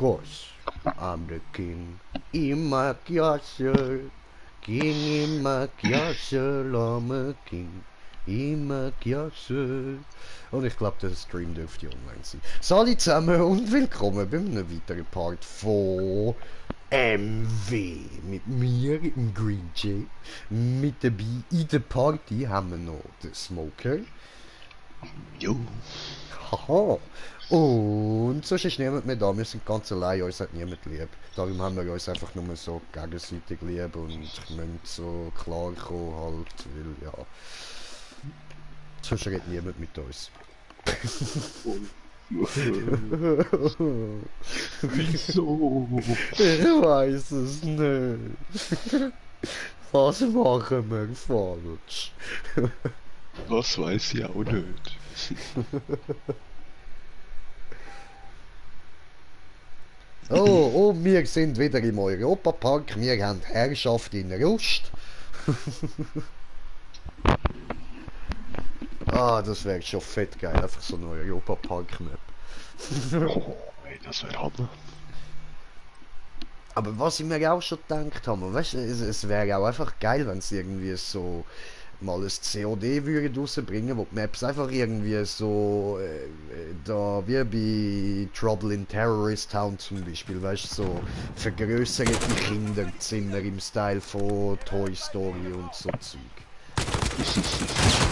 course, I'm the king in my castle. King in my castle, I'm a king in my castle. Und ich glaube, der Stream dürfte online sein. Salut zusammen und willkommen bei einem weiteren Part von MW. Mit mir, im Green Jay. Mit dabei in der Party haben wir noch den Smoker. Jo. Haha. Und sonst ist niemand mehr da, wir sind ganz allein, uns hat niemand lieb. Darum haben wir uns einfach nur so gegenseitig lieb und müssen so klar kommen halt, weil ja... Sonst redet niemand mit uns. Wieso? Ich weiß es nicht. Was machen wir falsch? Das weiß ich auch nicht. Oh, wir sind wieder im Europapark. Wir haben Herrschaft in Rust. Ah, das wäre schon fett geil. Einfach so eine Europapark-Map. Oh, ey, das wäre Hammer. Aber was ich mir auch schon gedacht habe, weißt du, es wäre auch einfach geil, wenn sie irgendwie so mal ein COD würde rausbringen, wo die Maps einfach irgendwie so da wie bei Trouble in Terrorist Town zum Beispiel, weißt du, so vergrößerte Kinderzimmer im Style von Toy Story und so Zeug.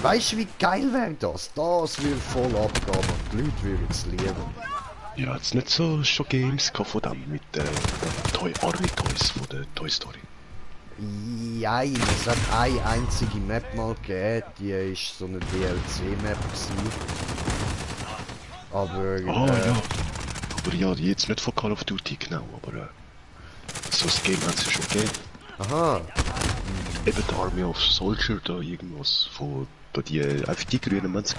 Weißt du, wie geil wäre das? Das würde voll abgehen und die Leute würden es lieben. Ja, jetzt nicht so schon Games von dem mit Army Toys von der Toy Story. Ja, es hat eine einzige Map mal gegeben, die ist so eine DLC-Map gewesen. Aber... Ja. Aber ja, jetzt nicht von Call of Duty genau, aber so ein Game hat es ja schon gegeben. Aha. Eben die Army of Soldier, da irgendwas von da die einfach die grünen Menschen,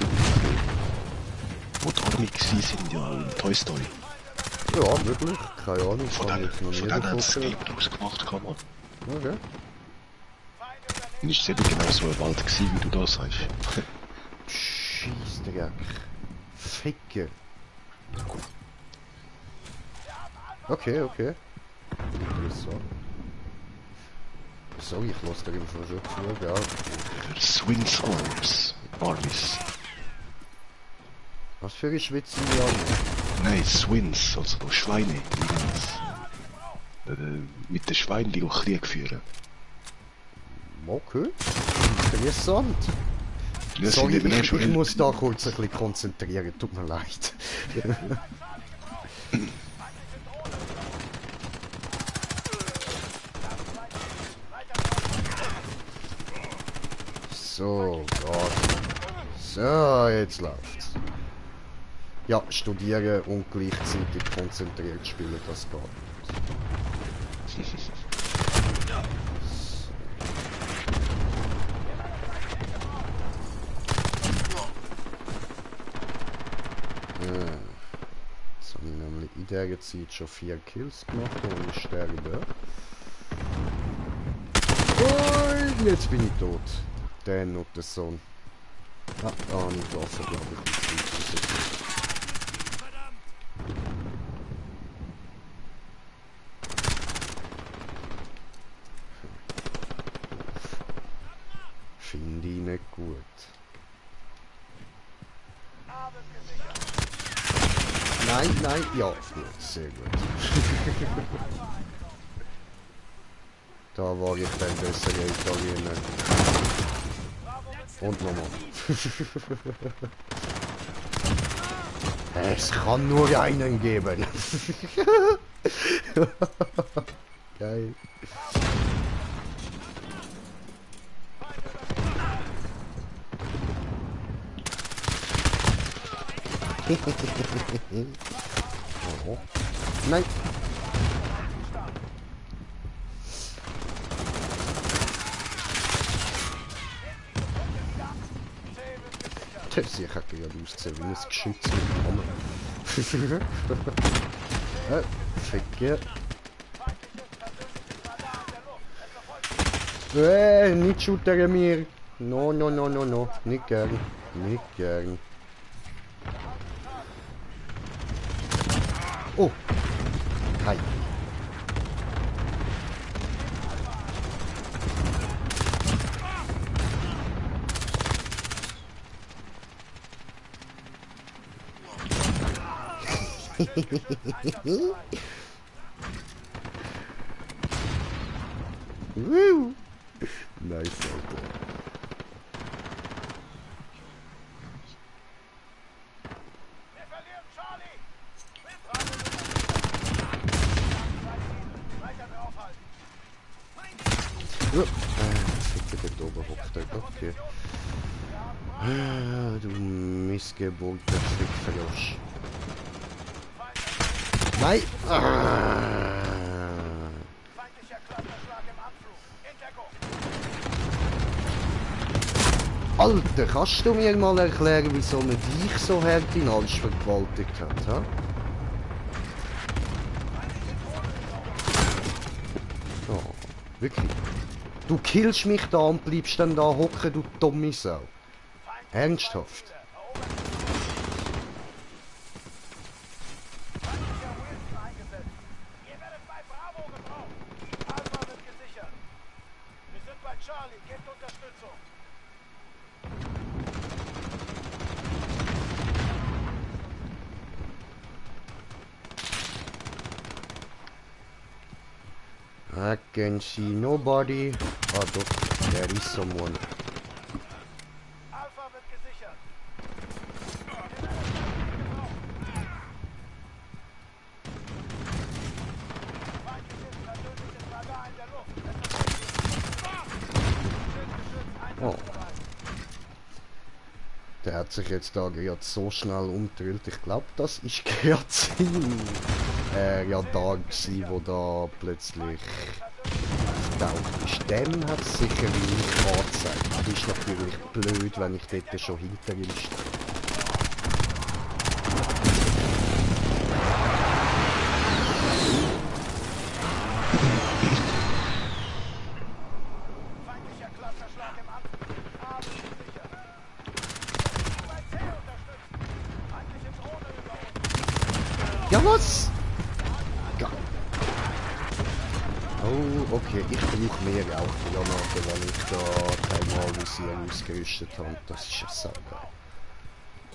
wo die Army gewesen sind, ja, in Toy Story. Ja, wirklich. Keine Ahnung. Von denen hat es ein Game draus gemacht, kann man. Okay. Nicht eben genau so ein Wald gewesen, wie du da sagst. Scheissdreck. Ficker. Okay. Interessant. So, ich lasse dir im Fall schon zu, gell? Swings Armies. Was für ein Schwitzen die an? Nein, Swins, also Schweine. Mit den Schweinen, die auch Krieg führen. Okay. Interessant. Ja, Sorry, ich muss da kurz ein bisschen konzentrieren, tut mir leid. So, Gott. So, jetzt läuft's. Ja, studieren und gleichzeitig konzentriert spielen, das geht nicht. Jetzt habe ich nämlich in dieser Zeit schon 4 Kills gemacht und ich sterbe. Und jetzt bin ich tot. Der und der Sohn. Ah, da habe ich getroffen, glaube ich. Finde ich nicht gut. Nein, ja, gut, sehr gut. Da war ich dann besser Italiener. Und nochmal. Es kann nur einen geben. Geil. Oh. Nein. Das hier hat gerade ausgesehen wie ein Geschütz mit dem Hammer. Ficke. Nicht shooten mir. No. Nicht gern. Oh. Hi. Woo. Nice, Alter. Fick den oben hockt dort, okay. Du missgeburter Fickverarsch. Nein! Alter, kannst du mir mal erklären, wieso man dich so hart in alles vergewaltigt hat, ha? Oh, wirklich? Du killst mich da und bleibst dann da hocken, du dumme Sau. Ernsthaft? I can see nobody. Ah doch, there is someone. Alpha wird gesichert. Oh. Der hat sich jetzt da gerade so schnell umgedreht. Ich glaube, das ist gerade sein ja da gewesen, wo da plötzlich getaucht ist. Dem hat es sicher nicht angezeigt. Das ist natürlich blöd, wenn ich dort schon hinter ihm stehe. Ja, was? Oh, okay. Ich brauche mehr Rauchgranaten, weil ich da keinmal Visier ausgerüstet habe. Das ist ja so geil.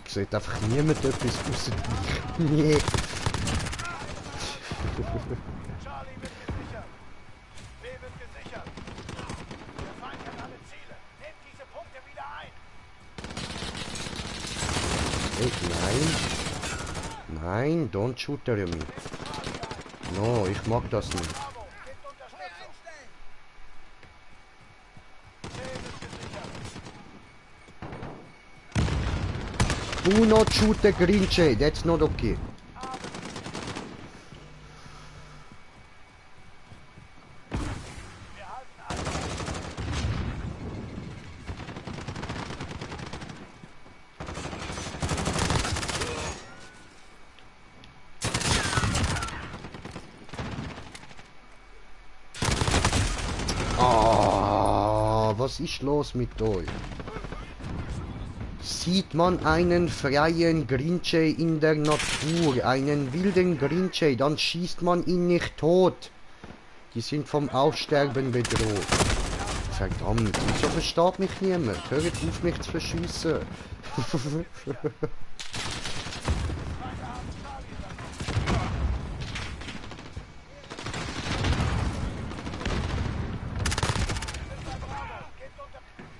Sieht einfach niemand etwas außer mich. Nee. Charlie wird gesichert. B wird gesichert. Der Feind hat alle Ziele. Nehmt diese Punkte wieder ein. Hey, nein. Nein, don't shoot at me. No, ich mag das nicht. Bravo, gebt Unterstützung. C wird gesichert. Do not shoot the green jay, that's not okay. Wir halten Alpha. Ah, was ist los mit euch? Sieht man einen freien Grinchey in der Natur, einen wilden Grinchey, dann schießt man ihn nicht tot. Die sind vom Aussterben bedroht. Verdammt, wieso versteht mich niemand? Hört auf mich zu verschießen.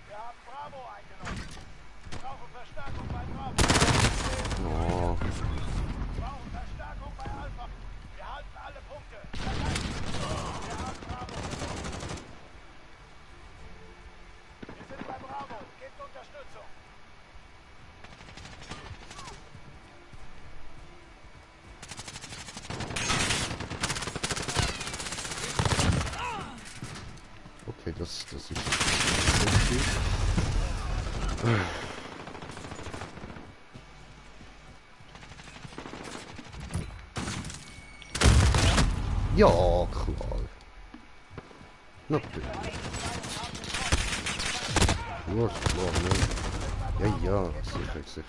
Wir haben Bravo eingenommen. Brauchen Verstärkung bei Bravo. Oh. Brauchen Verstärkung bei Alpha. Wir halten alle Punkte. Wir haben Bravo. Wir sind bei Bravo. Gebt Unterstützung. Okay, das ist okay. Ja, klar. Natürlich. Ja, ist klar, ne? Ja, sicher.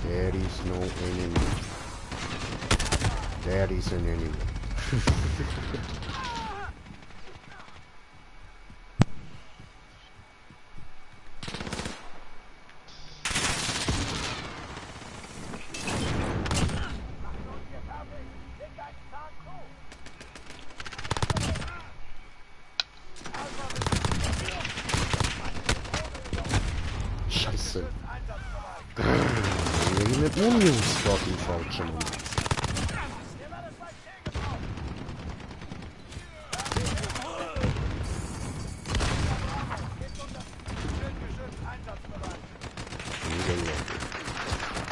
There is no enemy. There is an enemy. Scheiße. Irgendein Unionsgott im falschen Moment.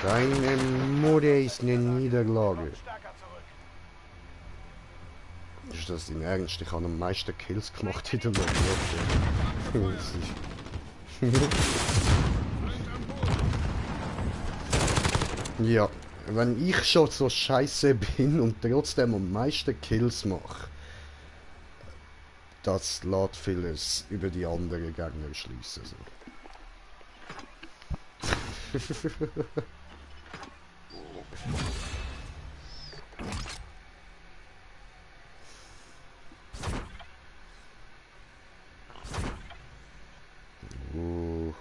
Deine Mutter ist eine Niederlage. Ist das im Ernst? Ich habe am meisten Kills gemacht in der Lobby. Ja, wenn ich schon so scheiße bin und trotzdem am meisten Kills mache, das lässt vieles über die anderen Gegner schließen. So.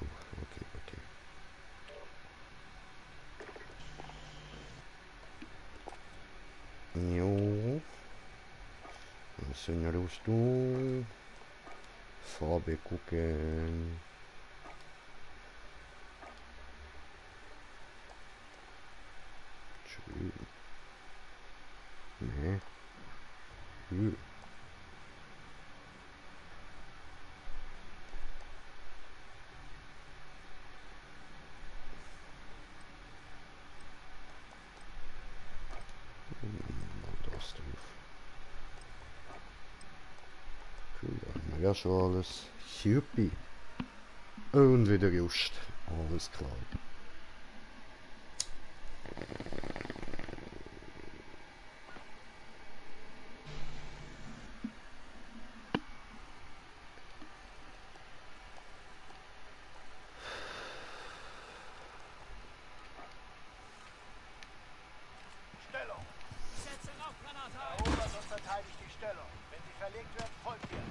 Okay. Jo. So eine Rüstung. Farbe gucken. Schön. Nee. Das drauf. Cool, da haben wir ja schon alles. Supi. Und wieder just. Alles klar. Stellung. Erobert und verteidigt die Stellung. Wenn sie verlegt wird, folgt ihr.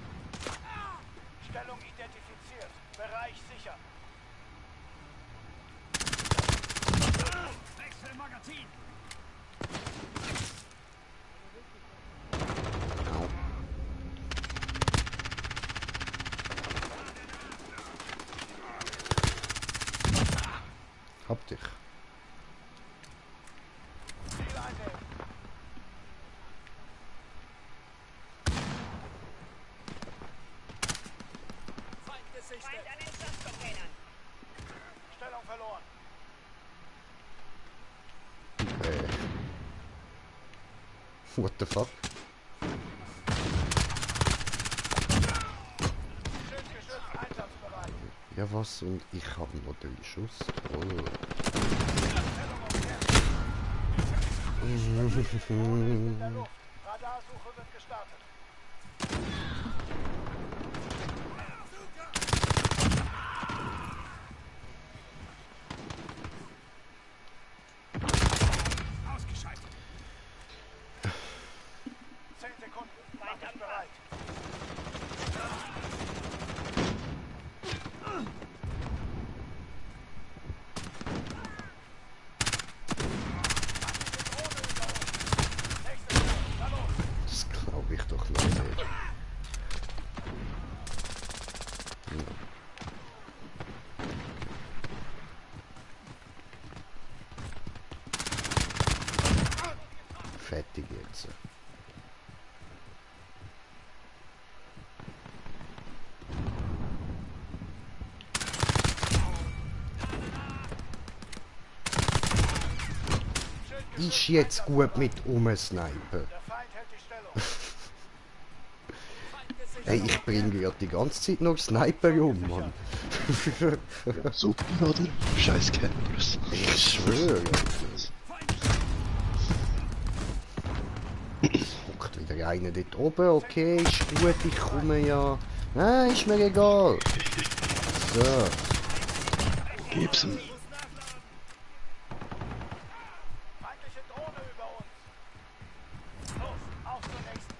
Stellung identifiziert. Bereich sicher. Wechsel Magazin. Hab dich. Ziel einnehmen. Feind gesichtet. Feind an den Schutzcontainern. Stellung verloren. What the fuck? Schildgeschützt einsatzbereit. Ja was? Und ich habe noch 3 Schuss. Oh. In der Luft. Radarsuche wird gestartet. Ausgeschaltet. 10 Sekunden. Mach dich bereit. Das glaube ich doch noch nicht. Fertig jetzt. Ist jetzt gut mit Snipen. Der Feind hält die Stellung. Hey, ich bringe ja die ganze Zeit noch Sniper um, Mann. Super, oder? Scheiß Campers. Ich schwöre. Hockt wieder einer dort oben, okay, ist gut, ich komme ja. Nein, ist mir egal. So. Gib's ihm. Feindliche Drohne über uns. Los, auf zur nächsten.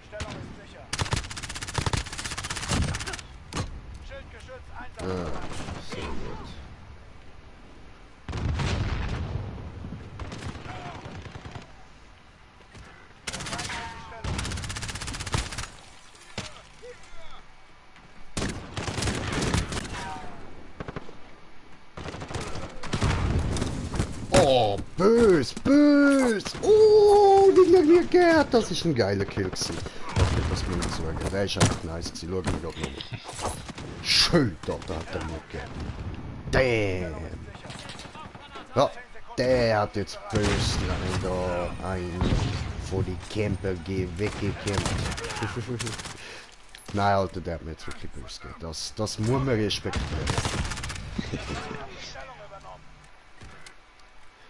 Stellung ist sicher. Schildgeschütz einsatzbereit. Sehr gut. Oh, bös, bös! Oh, die hat mir geehrt. Das ist ein geiler Kill gewesen. Okay, das muss ich sagen. Der ist einfach nice gewesen. Schau mir gerade noch. Schön, da hat er mir geehrt. Damn! Ja, der hat jetzt bös da einen von die Camper weggekämpft. Nein, Alter, der hat mir jetzt wirklich bös geehrt. Das muss man respektieren.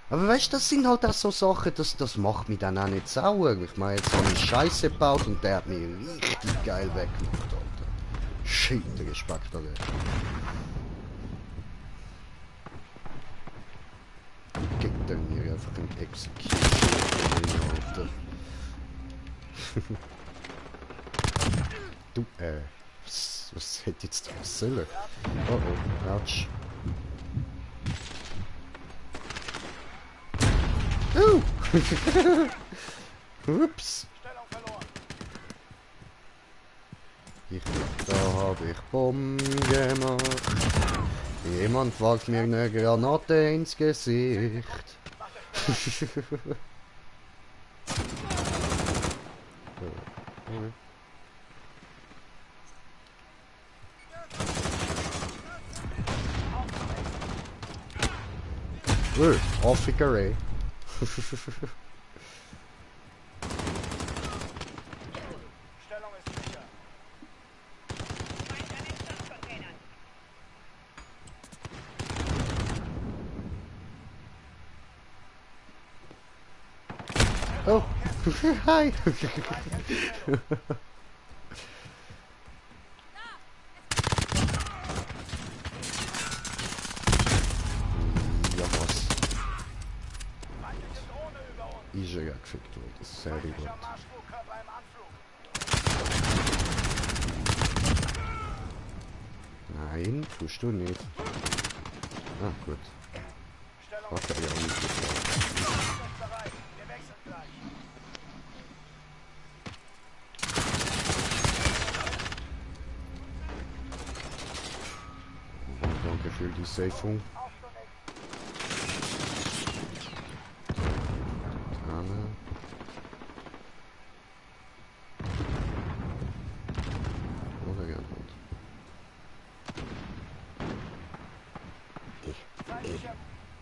Aber weißt du, das sind halt auch so Sachen, das macht mich dann auch nicht sauer. Ich meine, jetzt habe ich Scheiße gebaut und der hat mich richtig geil weggemacht, Alter. Shit, Respekt, Alter. Gibt er mir einfach ein Execution, Alter. Du, was hätte jetzt was sollen? Oh oh, Autsch. Ups. Stellung verloren. Da habe ich Bomben gemacht. Jemand wagt mir eine Granate ins Gesicht. Afrika-Ray. Stellung ist sicher. Oh, hi. Ja, was? Feindliche Drohne über uns. Ist ja gefickt worden. Sehr gut. Feindlicher Marschflugkörper im Anflug. Nein, tust du nicht. Ah, gut. Stellung Hat ist er ja auch nicht gefragt. bereit. Wir wechseln gleich. Danke für die Safung. Auf zur nächsten. Anna. Oder ja, gut.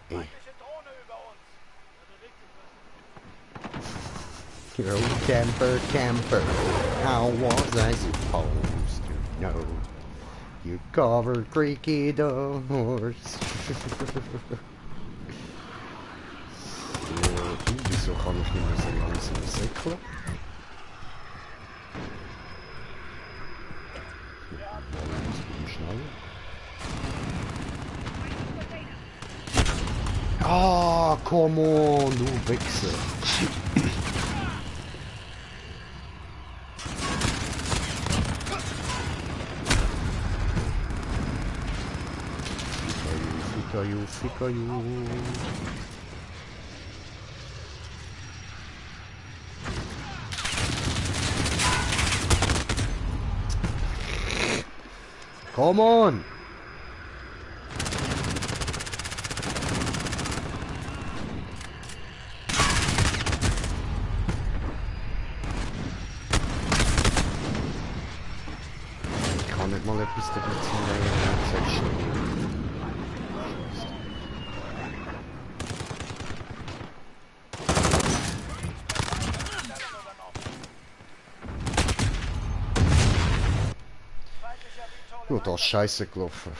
Feindliche Drohne über uns. Oh, camper, camper, how was I supposed to know? You covered creaky doors. So, wieso kann ich nicht mehr so langsam säckeln? Jetzt bin ich schneller. Ah, come on, du Wichser. Fica you. Come on! Ich kann nicht mal etwas damit zu Oh, da ist Scheiße gelaufen.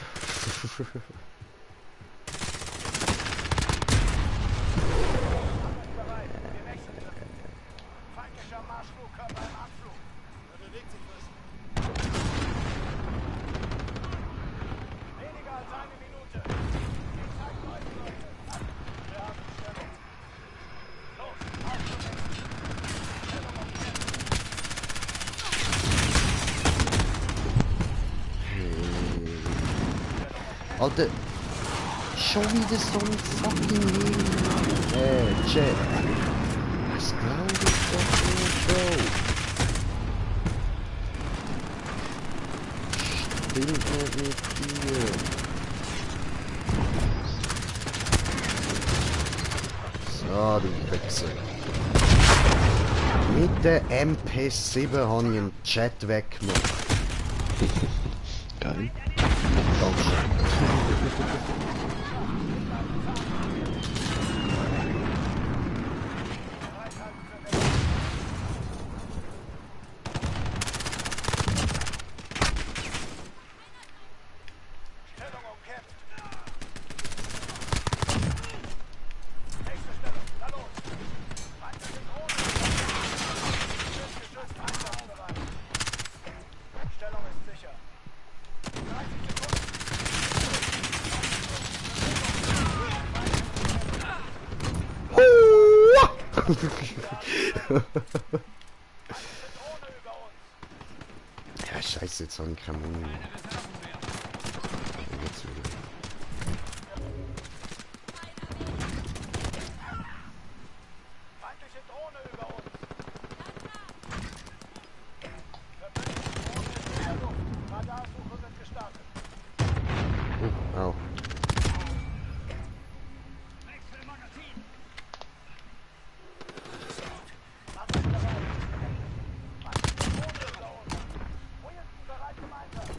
Alter, schon wieder so ein fucking Jet. Das glaube ich doch nicht, Bro. Stimmt nicht mit dir. So, du Wichser. Mit der MP7 habe ich einen Chat weggemacht. Geil. Dankeschön. Stellung umkämpft. Nächste Stellung. Da los. Feindliche Drohne. Geschützt einsatzbereit. Stellung ist sicher. 30 Sekunden. Drohne über uns. Ja, scheiße, jetzt habe ich keine Muni mehr. Jetzt wieder. Feindliche Drohne über uns. Verbündete Drohne ist in der Luft. Radarsuche wird gestartet. Au. Waffe ist bereit. Feindliche Drohne über uns. Wilson bereit zum Einsatz.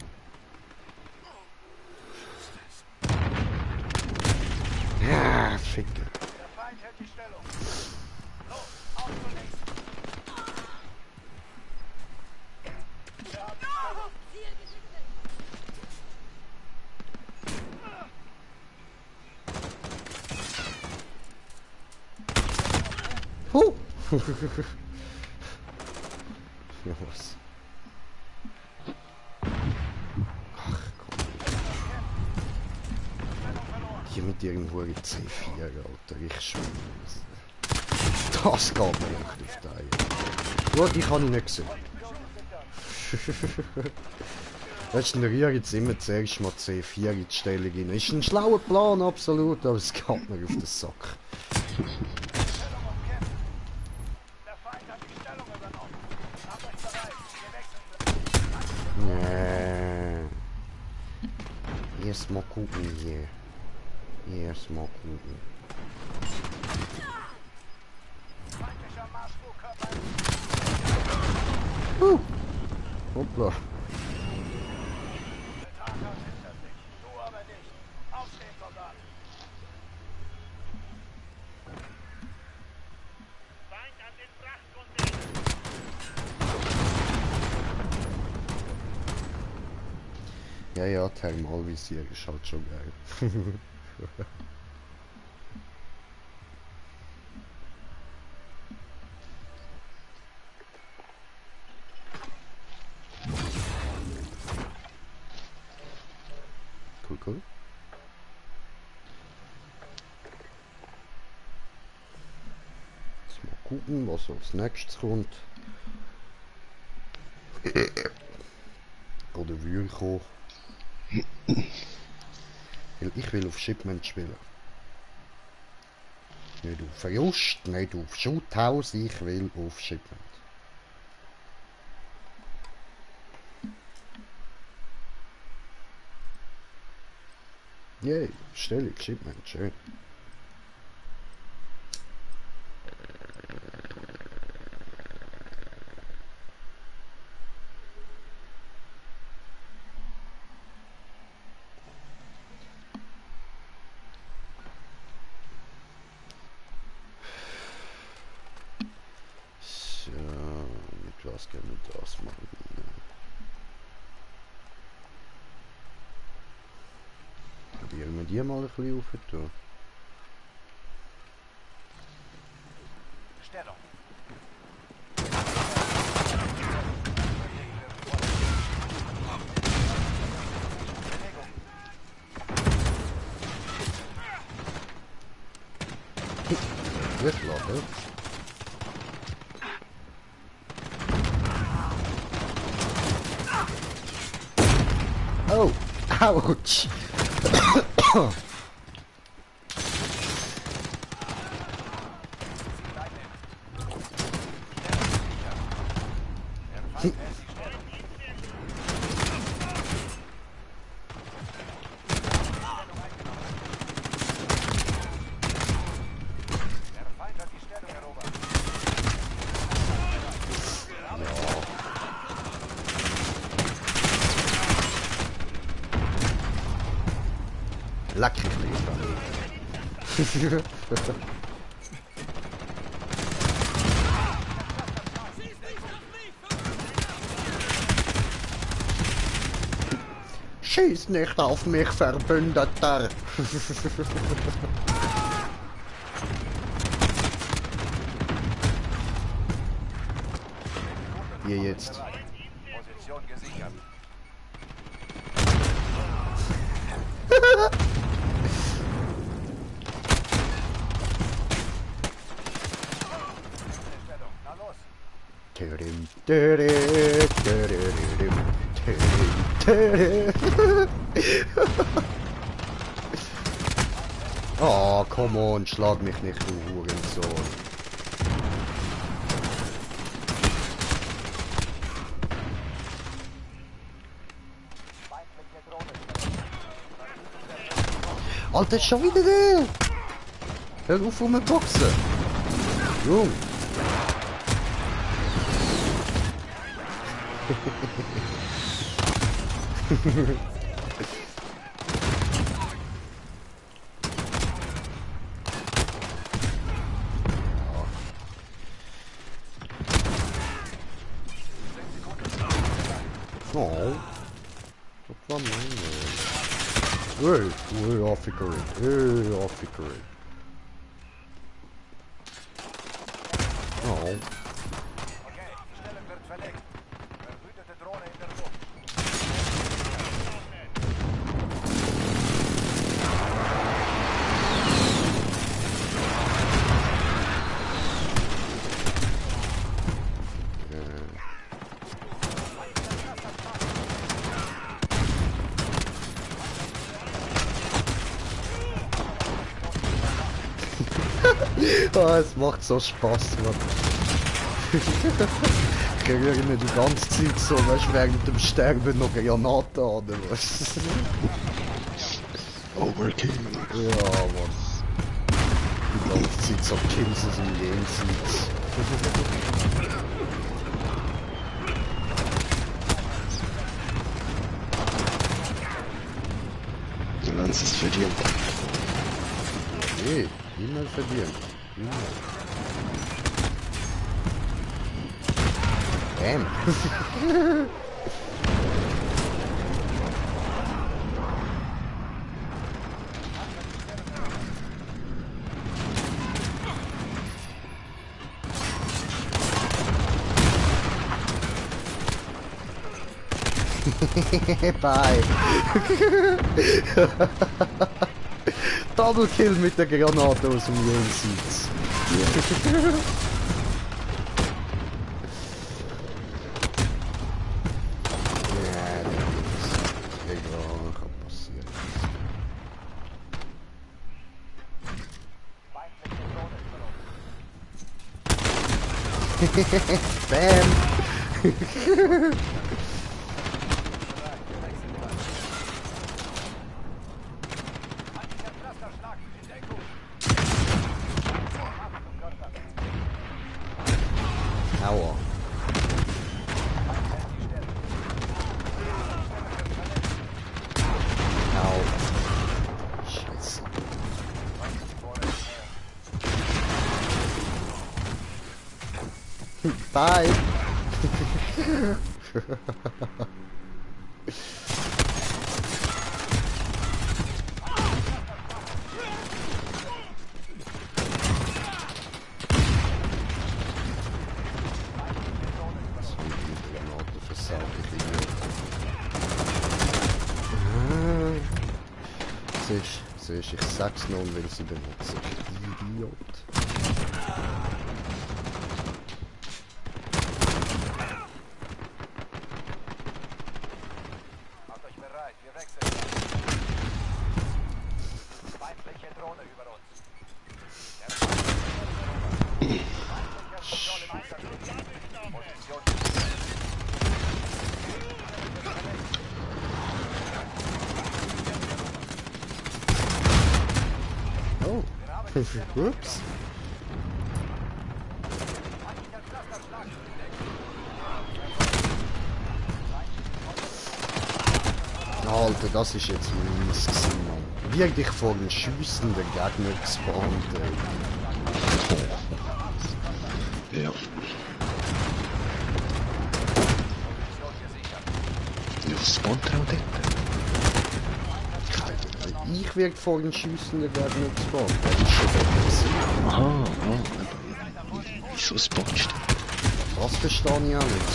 Ja, Ficke. Der Feind hält die Stellung. Los, auf zur nächsten. Wir haben die Stellung. Huh. Ja, was? Ach komm. Hier mit irgendwo C4, Alter. Ich schwöre. Das geht mir nicht auf die Eier. Gut, ich habe ihn nicht gesehen. Weißt du, der jetzt immer zuerst mal C4 in die Stellung rein. Ist ein schlauer Plan, absolut, aber es geht mir auf den Sack. Stellung umkämpft. Der Feind hat die Stellung übernommen. Macht euch bereit. Wir wechseln. Nee. Erstmal gucken hier. Erstmal gucken. Feindlicher Marschflugkörper. Hoppla. Der Tag hat hinter sich. Du aber nicht. Aufstehen, Soldat. Feind an den Frachtcontainer. Ja, ja, Thermalvisier ist halt schon geil. Cool, cool. Jetzt mal gucken, was als nächstes kommt. Oder will kommen. Weil ich will auf Shipment spielen. Nicht auf Verlust, nicht auf Shoothouse, ich will auf Shipment. Yay, Stellung, Shipment, schön. So, mit was können wir das machen? Probieren wir die mal ein bisschen aufzutun. Stellung. Weglachen. Oh, ouch! Lecker Kleber. Schieß nicht auf mich, Verbündeter! Hier jetzt. Position gesichert. Stellung. Na los. Törim, törim, törim, törim, törim. Oh, come on, schlag mich nicht, du Hurensohn. Alter, ist schon wieder der! Hör auf, rumboxen! Jung! Oh, das war meine. Hey, aufgeräumt, hey, aufgeräumt. Oh. Okay, die Stellung wird verlegt. Verwütete Drohne in der Luft. Ah, es macht so Spaß, Mann. Ich kriege irgendwie die ganze Zeit so, weißt du, während dem Sterben noch Granaten an, oder was? Overkill. Ja, Mann. Die ganze Zeit so Kills aus dem Jenseits. Du lernst es verdient. Nee, niemand verdient. Niemand. Bam. Bye. Double Kill mit der Granate aus dem Jenseits. Ja, das ist egal, kann passieren. Bam! Clusterschlag in Deckung. Aua. Au. Scheiße. Bye. Siehst, ich sag's noch und will sie benutzen. Idiot. Macht euch bereit, wir wechseln. Oh. Ups. Alter, das ist jetzt mies gewesen, Mann. Wirklich vor den schüssenden Gegner gespawnt, ey. Ja. Ja, was spawnt er auch dort? Ich werde vor den schüssenden Gegner gespawnt. Das ist schon dort gewesen. Aha, aha. Wieso spawnst du? Das verstehe ich auch nicht.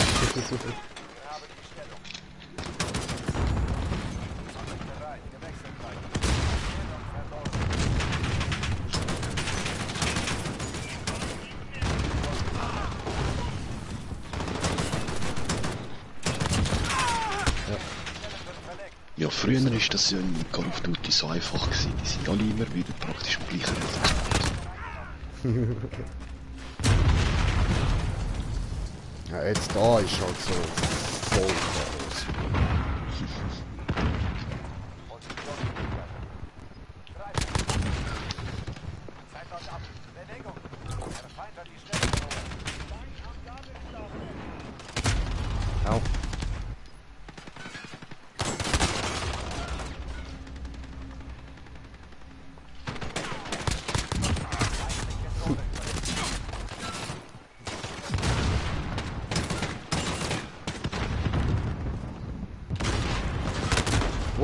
Ja, früher ist das ja in Call of Duty so einfach gewesen. Die sind alle immer wieder praktisch am gleichen Ort. Ja, jetzt da ist halt so voll Chaos. Au.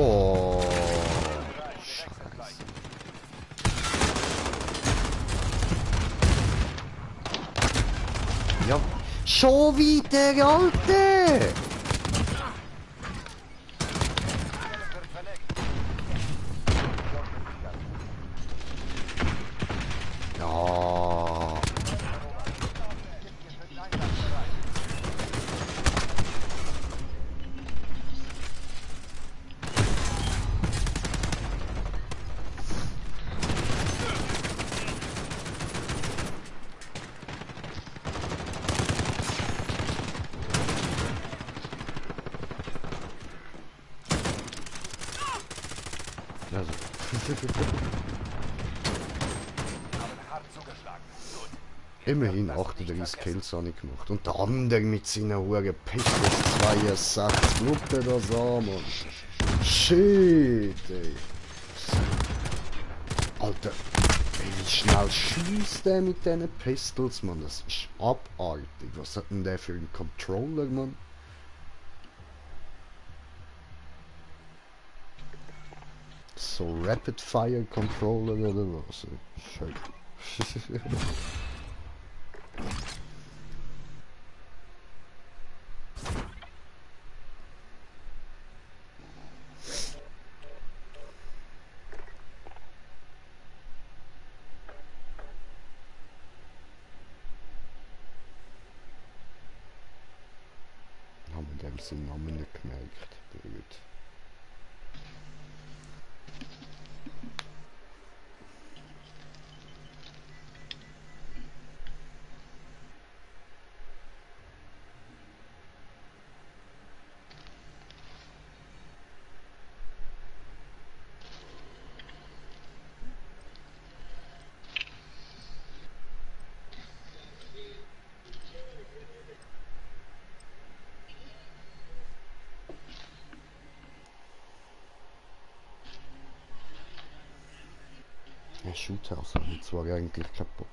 Oh, Scheiße. Ja, schon wieder, Alter! Ja. Also. Immerhin 38 Kills habe ich gemacht. Und der andere mit seinen Huren Pistols 62. Schau dir das an, Mann. Shit, ey. Alter, ey, wie schnell schießt der mit diesen Pistols, Mann? Das ist abartig. Was hat denn der für einen Controller, Mann? So Rapid Fire Controller oder was? Schön. Haben wir dem seinen Namen nicht gemerkt. Blöd. Ja, Shoothouse habe ich zwar eigentlich keinen Bock.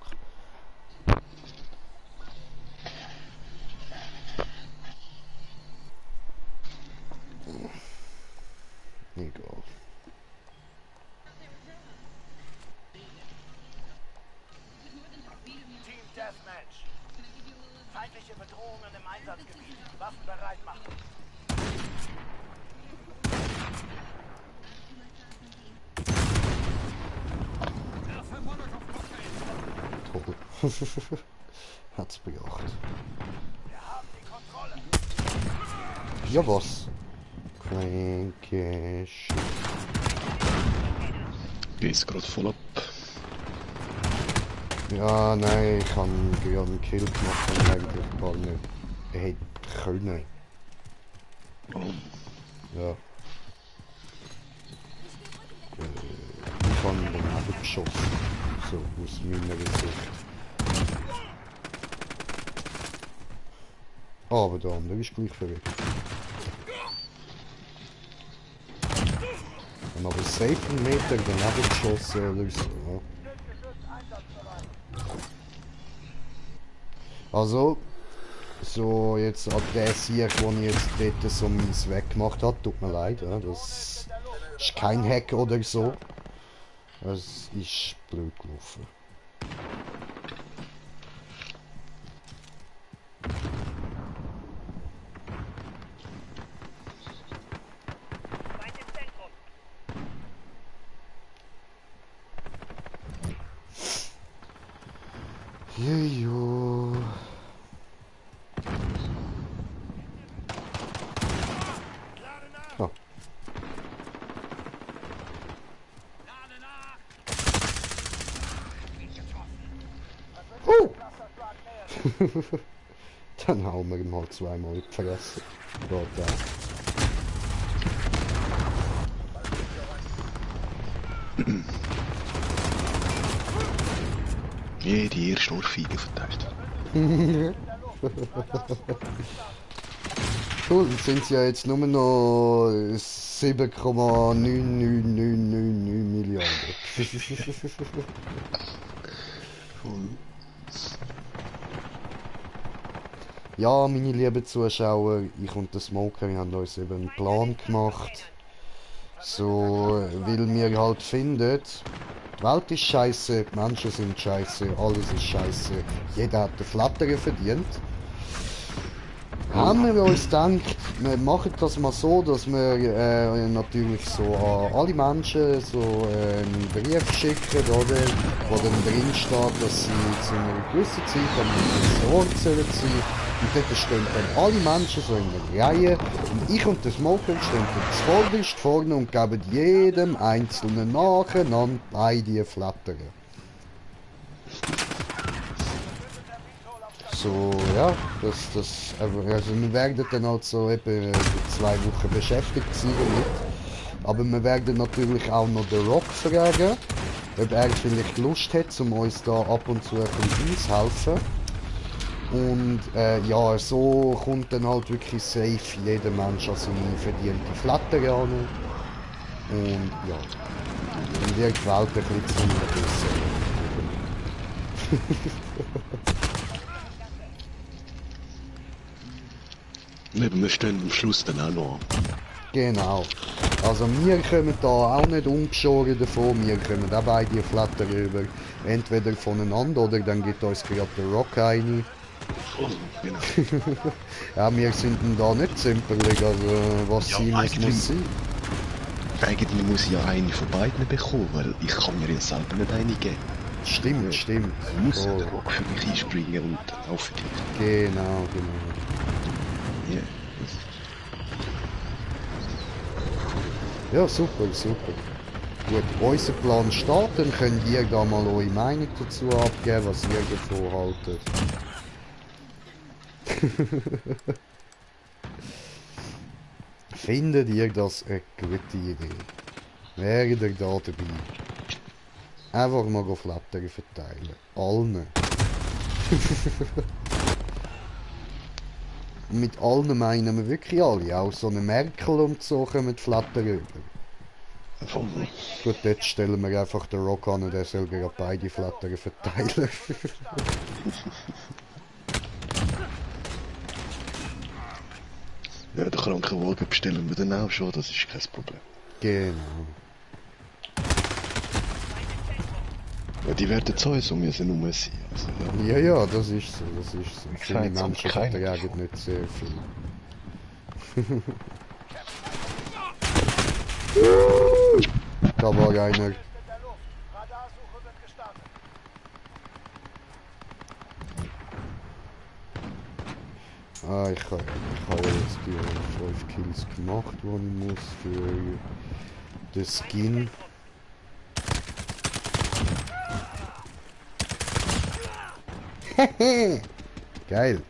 Egal. Team Deathmatch. Feindliche Bedrohungen im Einsatzgebiet. Waffen bereit machen. Toll. Hat's bejaht. Wir haben die Kontrolle. Ja, was? Crankish. Geht's gerade voll ab. Ja, nein, ich habe gerade einen Kill gemacht und eigentlich gar nicht hätte können. Oh, Ja. Ich habe ihn daneben geschossen. So, aus meiner Sicht. Aber der andere ist gleich verrückt. Und aber safe einen Meter daneben geschossen oder so, ja. Also, so jetzt an der Sieg, wo ich jetzt dort so meins weggemacht habe, tut mir leid, ja, das ist kein Hack oder so. Es ist blöd gelaufen. Jejo. Ah. Dann hauen wir ihn halt zweimal in die Fresse. Geht auch. die erste Ohrfeige verteilt. Cool, dann sind es ja jetzt nur noch 7,99999 Milliarden. Ja, meine lieben Zuschauer, ich und der Smoker haben uns eben einen Plan gemacht. So, weil wir halt finden, die Welt ist scheiße, die Menschen sind scheiße, alles ist scheiße, jeder hat den Flattern verdient. Haben wir uns gedacht, wir machen das mal so, dass wir natürlich so an alle Menschen so einen Brief schicken, oder? Wo dann drin steht, dass sie zu einer gewissen Zeit am gewissen Ort sein. Und dort stehen dann alle Menschen so in einer Reihe. Und ich und der Smoker stehen dann zuvorderst vorne und geben jedem Einzelnen nacheinander beide Flattern. So, ja, also wir werden dann halt so eben 2 Wochen beschäftigt sein damit. Aber wir werden natürlich auch noch den Rock fragen, ob er vielleicht Lust hat, um uns da ab und zu ein bisschen aushelfen. Und ja, so kommt dann halt wirklich safe jeder Mensch an seine verdiente Flatter an. Und ja, dann wird die Welt ein bisschen besser. Eben, wir stehen am Schluss dann auch noch an. Genau. Also wir kommen da auch nicht ungeschoren davon, wir kommen auch beide Flatter rüber. Entweder voneinander oder dann gibt uns gerade der Rock eine. Oh, genau. Ja, wir sind denn da nicht zimperlich, also was Ja, sein muss, eigentlich- muss sein. Eigentlich muss ich ja eine von beiden bekommen, weil ich kann mir ja selber nicht eine geben. Stimmt, stimmt. Dann muss Oh, der Rock für mich einspringen und dann auch für dich. genau, genau. Ja. Ja, super, super. Gut, unser Plan steht, dann könnt ihr da mal eure Meinung dazu abgeben, was ihr davon haltet. Findet ihr das eine gute Idee? Wäret ihr da dabei? Einfach mal Flattern verteilen. Allen. Und mit allen meinen wir wirklich alle. Auch so eine Merkel und so kommen Flattern rüber. Gut, jetzt stellen wir einfach den Rock an und der soll gerade beide Flattern verteilen. Ja, den Krankenwagen bestellen wir dann auch schon, das ist kein Problem. Genau. Ja, die werden zahlen, so müssen nur sein. Also, ja. Ja, ja, das ist so, das ist so. Viele Keins, aber Menschen keiner vertragen davon. nicht sehr viel. Da war einer. Ist in der Luft. Radarsuche wird gestartet. Ah, ich habe jetzt die 5 Kills gemacht, die ich muss für den Skin. Geil.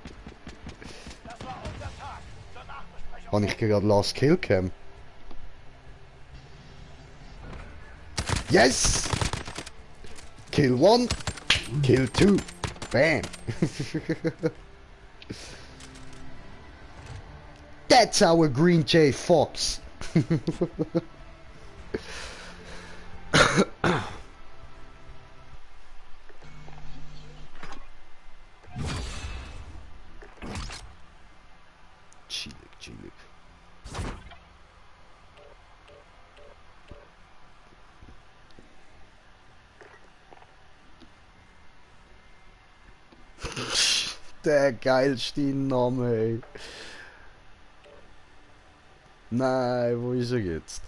Das war unser Tag. Zur Nachbesprechung. Habe ich gerade Last Kill Cam? Yes! Kill 1, Kill 2. Bam! That's our Green Jay Fox! Chillig, chillig. Der geilste Name, ey. Nein, wo ist er jetzt?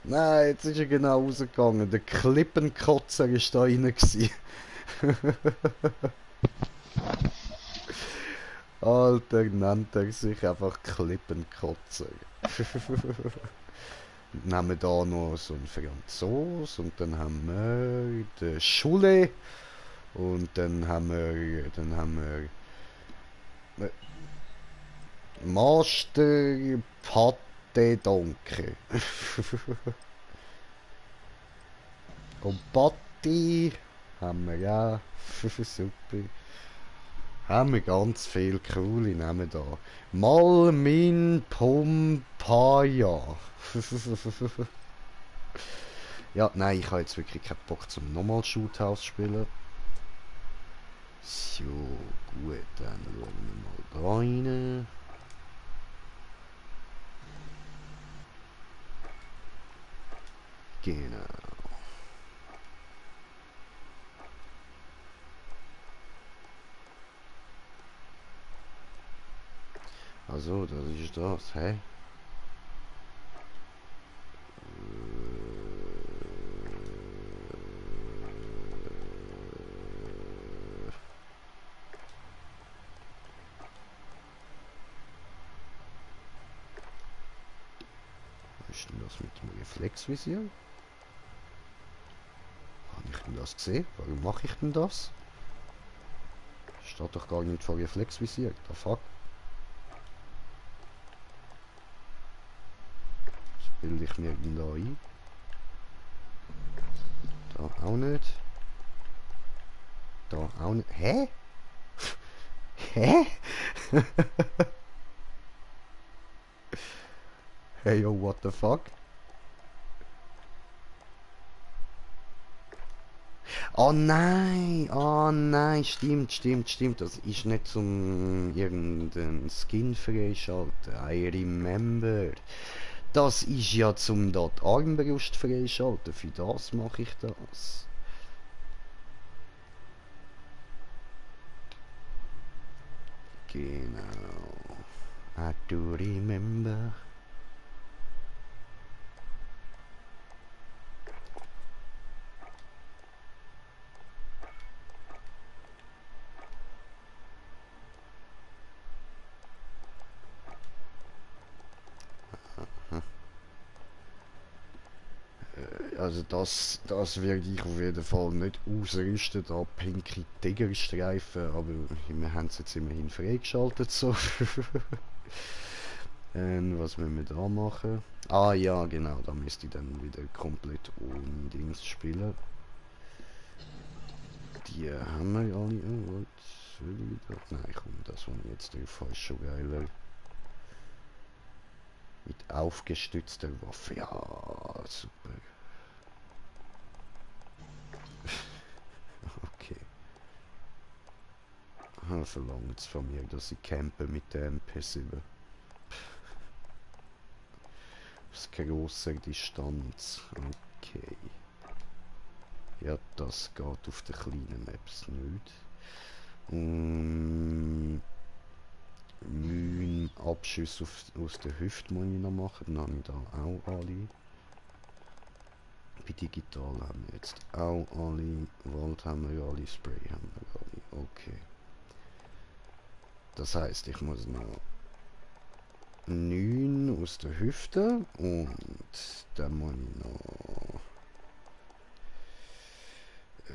Nein, jetzt ist er genau rausgegangen. Der Klippenkotzer ist da rein gewesen. Alter, nennt er sich einfach Klippenkotzer. Dann haben wir da noch so einen Franzos und dann haben wir den Schule und dann haben wir Master Pate Donke. Und Patti haben wir ja. Super. Haben wir ganz viel coole Namen da. Malmin Pompaya. Ja, nein, ich habe jetzt wirklich keinen Bock zum nochmal Shoothouse spielen. So, gut, dann schauen wir mal da rein. Genau. Also, das ist das, hä? Was ist denn das mit dem Reflexvisier? Habe ich denn das gesehen? Warum mache ich denn das? Steht doch gar nicht vor Reflexvisier. Da fuck. Was bilde ich mir denn da ein? Da auch nicht. Da auch nicht. Hä? Hä? Hey yo, what the fuck? Oh nein, stimmt. Das ist nicht zum irgendeinen Skin freischalten. I remember. Das ist ja zum dort Armbrust freischalten. Für das mache ich das. Genau. I do remember. Also das werde ich auf jeden Fall nicht ausrüsten, da pinke Tigerstreifen, aber wir haben es jetzt immerhin freigeschaltet so. Was müssen wir da machen? Ah ja, genau, da müsste ich dann wieder komplett ohne Dings spielen. Die haben wir alle. Oh, was will ich wieder? Nein, komm, das, was ich jetzt drauf habe, ist schon geiler. Mit aufgestützter Waffe, ja, super. Okay. Verlangt jetzt von mir, dass ich campe mit der MP7. Aus grosser Distanz. Okay. Ja, das geht auf den kleinen Maps nicht. Abschüsse aus der Hüfte muss ich noch machen. Dann habe ich da auch alle. Bei digital haben wir jetzt auch alle. Wald haben wir alle. Spray haben wir alle. Okay. Das heisst, ich muss noch 9 aus der Hüfte und dann muss ich noch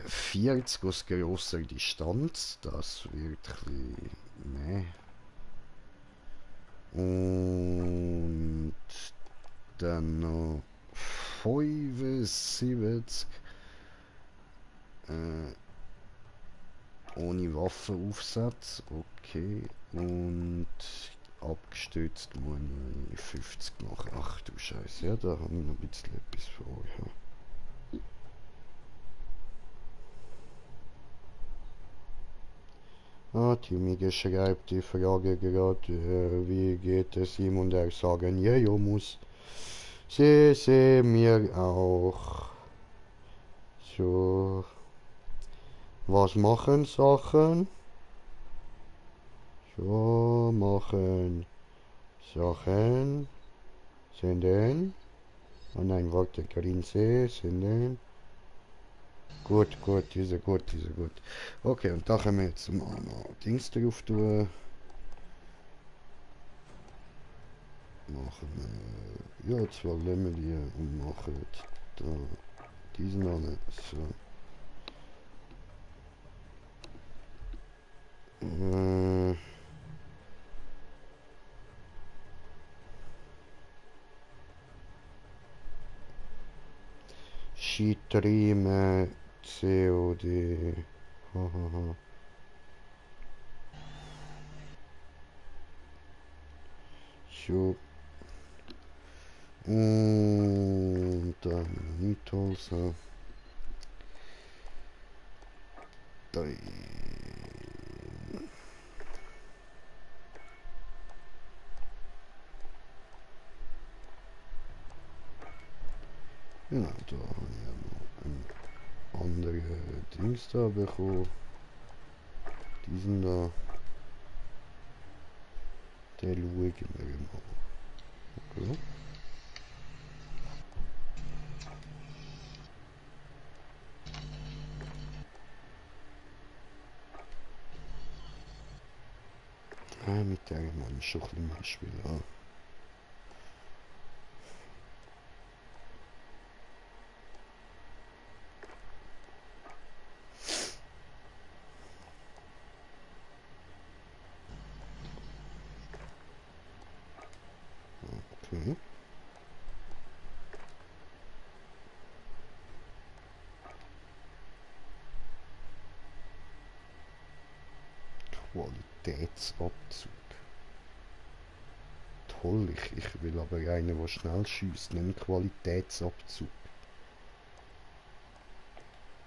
40 aus grosser Distanz, das wird ein bisschen mehr. Und dann noch 75 ohne Waffenaufsatz, okay. Und abgestützt muss ich 50 nach 8, du Scheiße. Ja, da habe ich noch ein bisschen etwas vor. Ja. Timige schreibt die Frage gerade, wie geht es ihm, und er sagen, ja, jo muss. Sie mir auch. So. Was machen Sachen? So, machen Sachen. Senden. Oh nein, warte, Grinse, senden. Gut, diese gut. Okay, und da können wir jetzt mal noch Dings drauf tun. Machen wir, ja, 2 Lämmeli und machen da diesen an. So. Schitrime COD. Hahaha. So. Und dann Nitolsa. Genau, da habe ich ja noch ein andere Dings da bekommen. Diesen da. Den schauen wir mal. Okay. Mit der man schon ein bisschen mehr spielen. Okay. Qualitätsabzug. Toll, ich will aber einen, der schnell schießt, nicht Qualitätsabzug.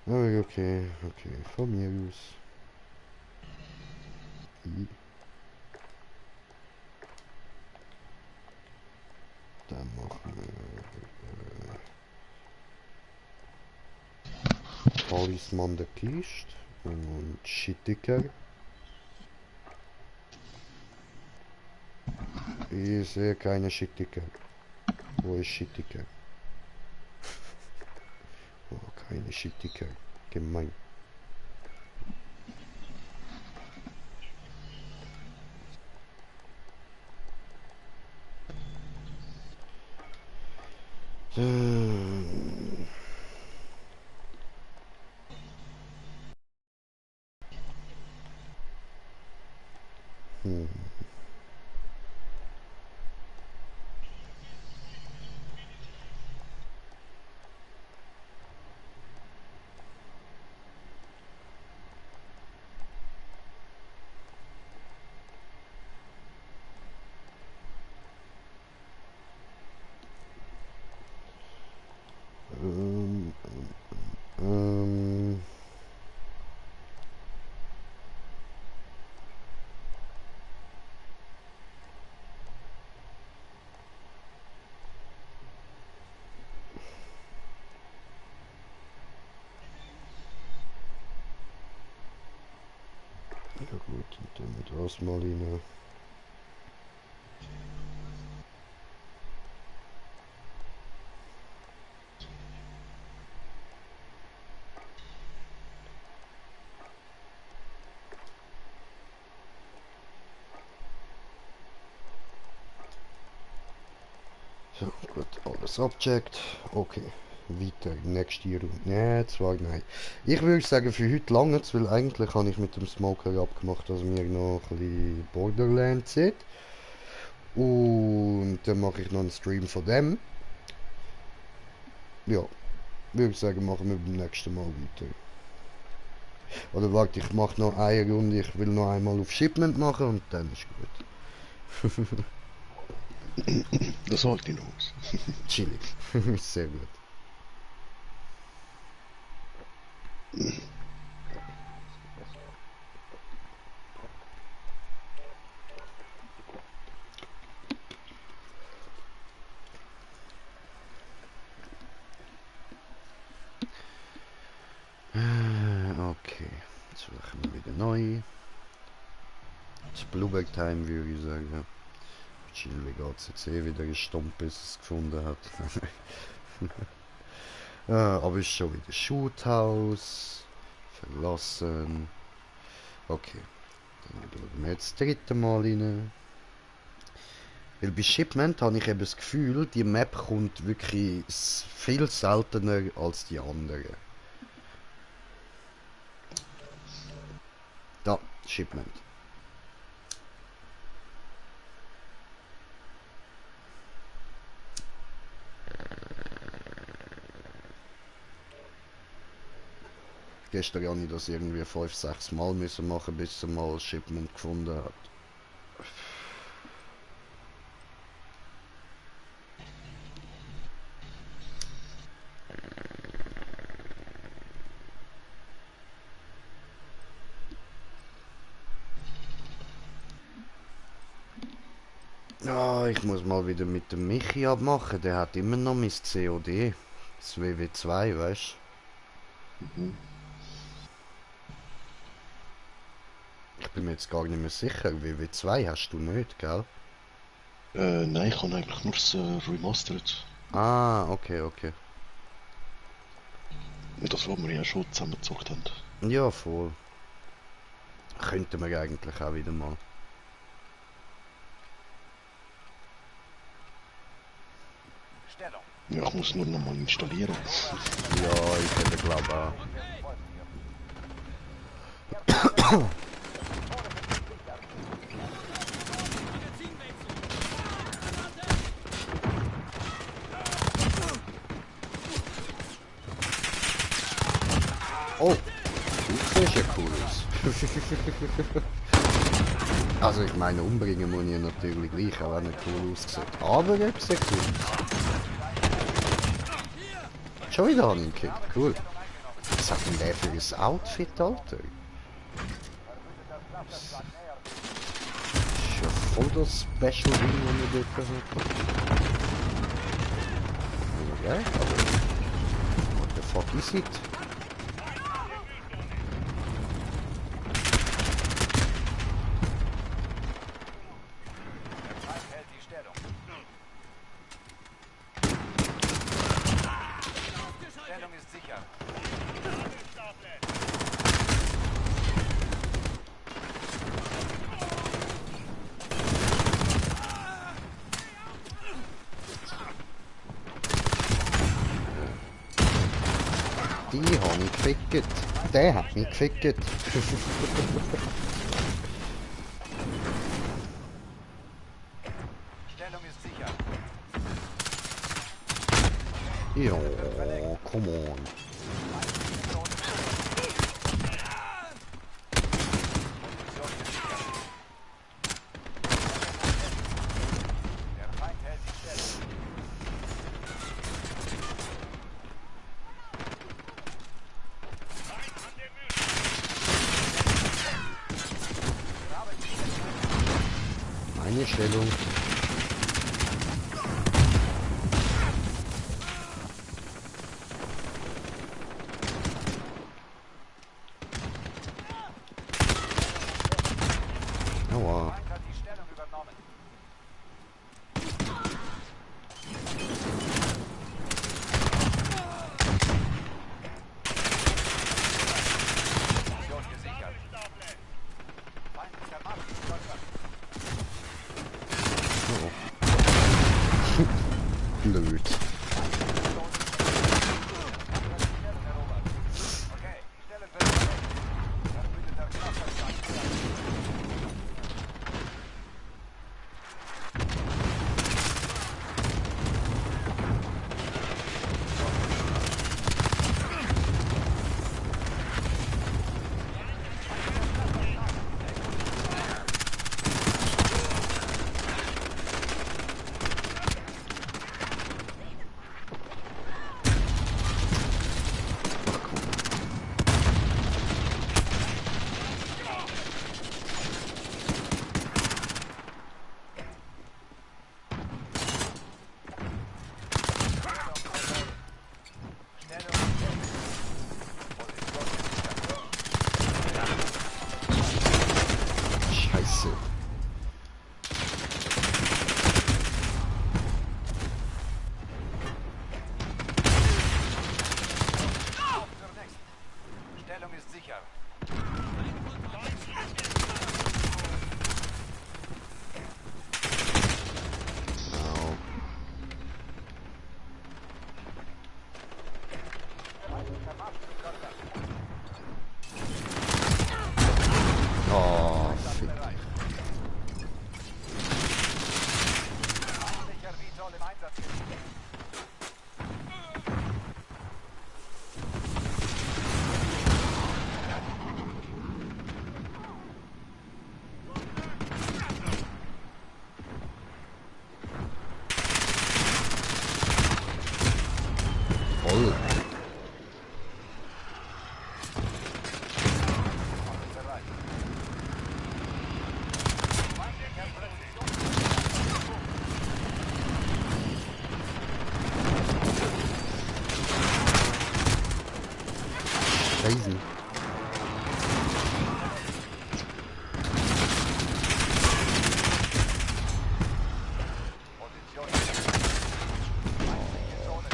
Aber okay, von mir aus. Dann machen wir Talisman der Kiste und Schittiger. Ich sehe keine Schittiger. Wo ist Schittiger? Oh, keine Schittiger. Gemein. Ja gut, und dann mit Rosmaline. So, gut, alles abcheckt. Okay. weiter. Nächste Runde. Nee, zwei, nein. Ich würde sagen, für heute lange, weil eigentlich habe ich mit dem Smoker abgemacht, dass wir noch ein bisschen Borderlands sind. Und dann mache ich noch einen Stream von dem. Ja, würde ich sagen, machen wir beim nächsten Mal weiter. Oder warte, ich mache noch eine Runde, ich will noch einmal auf Shipment machen und dann ist gut. Das halte ich noch aus. Chillig. Sehr gut. Okay, jetzt suchen wir wieder neu. Das Blueberg Time würde ich sagen. Chill, wie geht's jetzt wieder gestummt, bis es gefunden hat. Aber ist schon wieder Shoothouse. Verlassen. Okay, dann schauen wir jetzt das dritte Mal rein. Weil bei Shipment habe ich eben das Gefühl, die Map kommt wirklich viel seltener als die anderen. Da, Shipment. Gestern habe ich das irgendwie 5-6 Mal müssen machen, bis er mal Shipment gefunden hat. Ah, ich muss mal wieder mit dem Michi abmachen, der hat immer noch mein COD. Das WW2, weißt du? Mhm. Ich bin mir jetzt gar nicht mehr sicher, WW2 hast du nicht, gell? Nein, ich habe eigentlich nur das Remastered. Ah, okay, okay. Das, was wir ja schon zusammen gezockt haben. Ja, voll. Könnten wir eigentlich auch wieder mal. Stellung. Ja, ich muss nur noch mal installieren. Ja, ich hätte glaube auch. Oh, du siehst ja cool aus. Also ich meine, umbringen muss ich natürlich gleich, auch wenn er cool aussieht. Aber er sieht cool aus. Schon wieder einen Kick, cool. Was hat denn der für ein Outfit, Alter? Das ist ja voll das Special Ding, das wir dort haben. Ja, aber... What the fuck is it? Hält die Stellung. Stellung ist sicher. Die habe ich gefickt. Der hat mich gefickt. Stellung ist sicher. Ja, come on. Der Feind hält die Stellung. Meine Stellung. Aua. Feind hat die Stellung übernommen. Position gesichert. Feindlicher Marsch ist Deutschland. Oh. Blöd. sicher. Au. Oh, fick. Feindlicher Vitol im Einsatzgebiet. Voll. Bereit. Feindlicher Präzision. Crazy. Position. Feindliche Zone.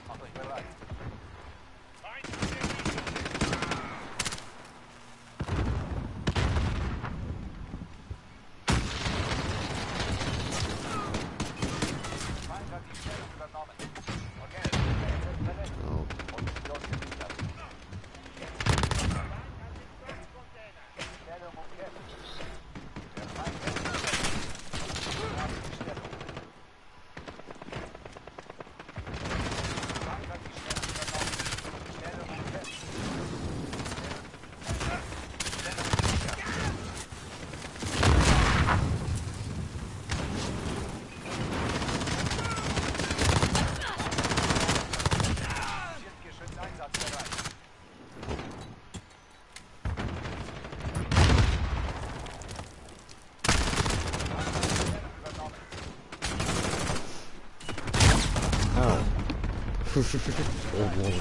Macht euch bereit. Feind hat die Stellung übernommen. Okay, verletzt. Oh. Position gesichert. Stellung umkämpft. Der Feind ist verletzt. Haben die Stellung. Feind hat die Stellung übernommen. Stellung umkämpft. Stellung gesichert. Geschütz einsatzbereit. Stellung übernommen. Au. Oh, wow.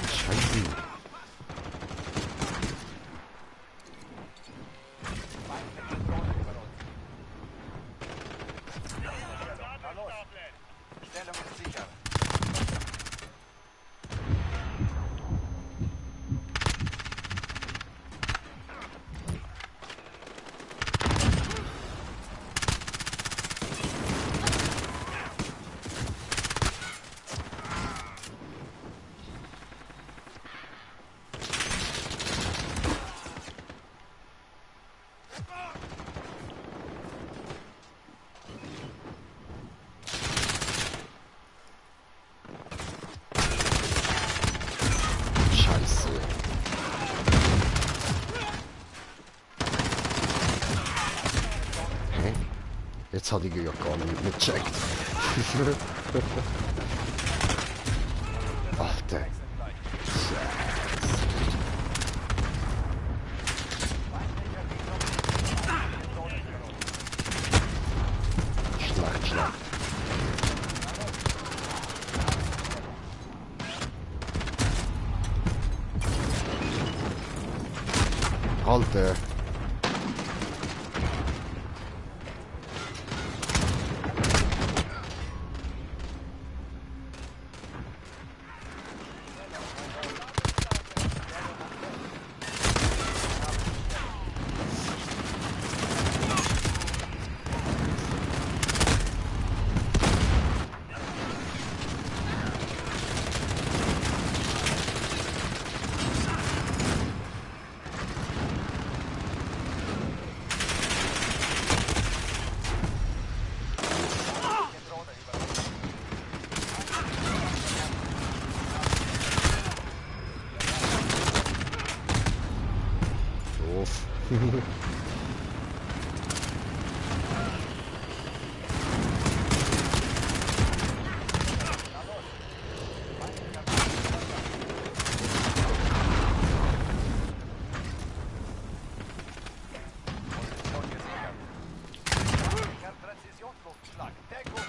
Scheiße. Feindliche Drohne über uns. Na los. Stellung ist sicher. Scheiße. Hä? Jetzt hatte ich ja gar nicht gecheckt. Ach, der. Schlacht, Schlacht. Alter. Deckung.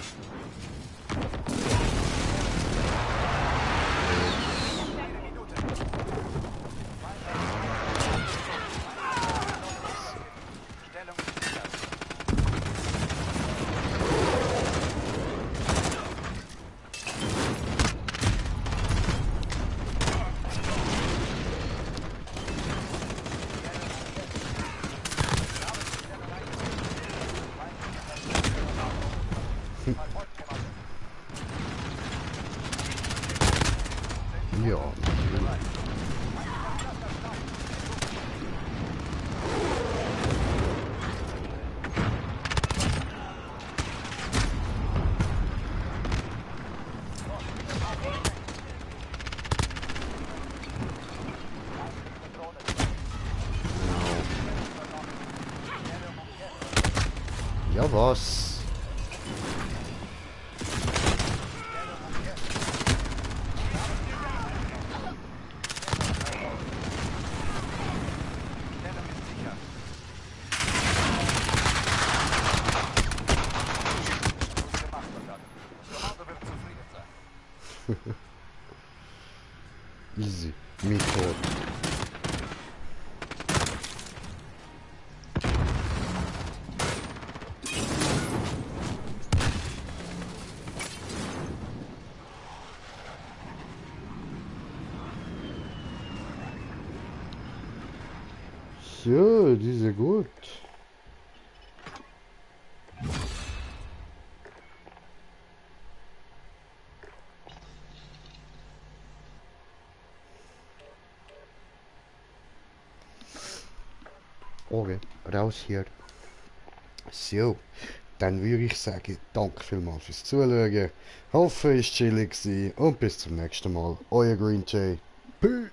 Eine Minute. Stellung gesichert. Ja, natürlich. Ja, was? Stellung ist sicher. Gut gemacht, Soldat. Das Kommando wird zufrieden sein. Easy. Mich tot. So, diese gut. Okay, raus hier. So, dann würde ich sagen, danke vielmals fürs Zuschauen. Hoffe, es war chillig gewesen und bis zum nächsten Mal. Euer Green Jay. Peace.